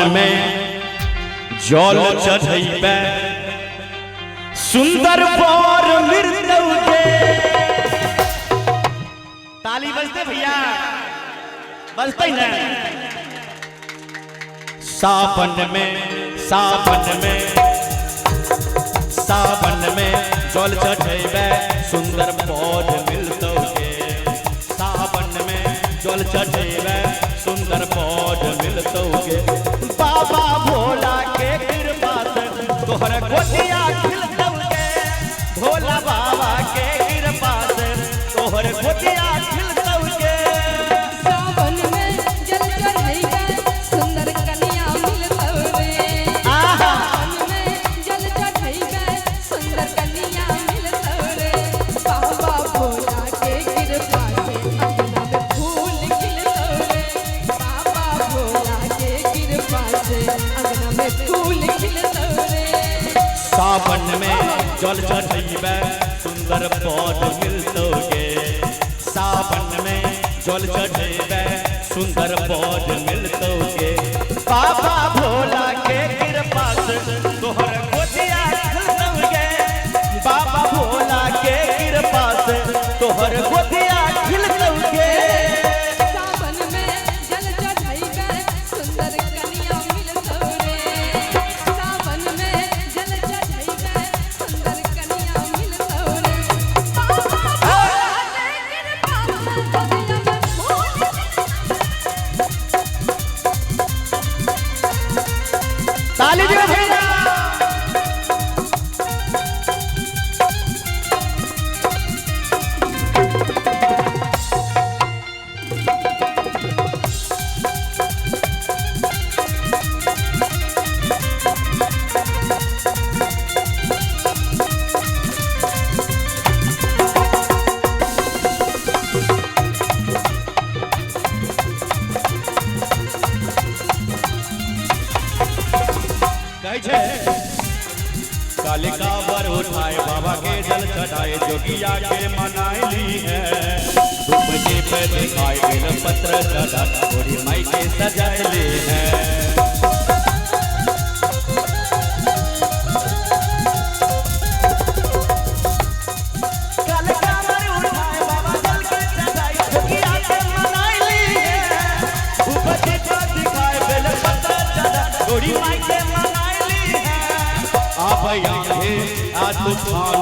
सावन में जल चढ़ैबे सुंदर बर मिलतौ गे। ताली बजते भैया, बजते ना। सावन में, सावन में, सावन में जल चढ़ैबे सुंदर बर मिलतौ गे। सावन में जल चढ़ैबे सुंदर बर मिलतौ गे। बाबा भोला के कृपा से तोहर गोदिया खिलतौ गे। भोला बाबा के कृपा से तोहर गोदिया खिलतौ गे। सावन में जल चढ़ैबे सुंदर कन्या मिलतौ रे। आहा। सावन में जल चढ़ैबे सुंदर कन्या मिलतौ रे। बाबा भोला के कृपा से अंगना में फूल खिलतौ रे। बाबा भोला के कृपा से अंगना में फूल खिलतौ रे। सावन में जल चढ़ैबे सुंदर बर मिलतौ गे। सावन में जल चढ़ैबे सुंदर बर मिलतौ गे। बाबा भोला के कृपा से तोहर गोदिया खिलतौ गे। बाबा भोला के कृपा से तोहर गोदिया खिलतौ गे। सावन में जल चढ़ैबे सुंदर कन्या मिलतौ रे। सावन में जल चढ़ैबे सुंदर कन्या मिलतौ रे। बाबा भोला के कृपा से गोदिया में फूल। ताली दियो भैया। कहै छै कालिका बर उठाए बाबा के जल चढ़ाए जोगिया के मनाए ली है। धूप दीप दिखाए बेल पत्र चढ़ा गोरी माई के सजाए ली है। कालिका बर उठाए बाबा जल के चढ़ाए जोगिया के मनाए ली है। धूप दीप दिखाए बेल पत्र चढ़ा गोरी माई के मनाए ली है। आब आंधे आ तूफान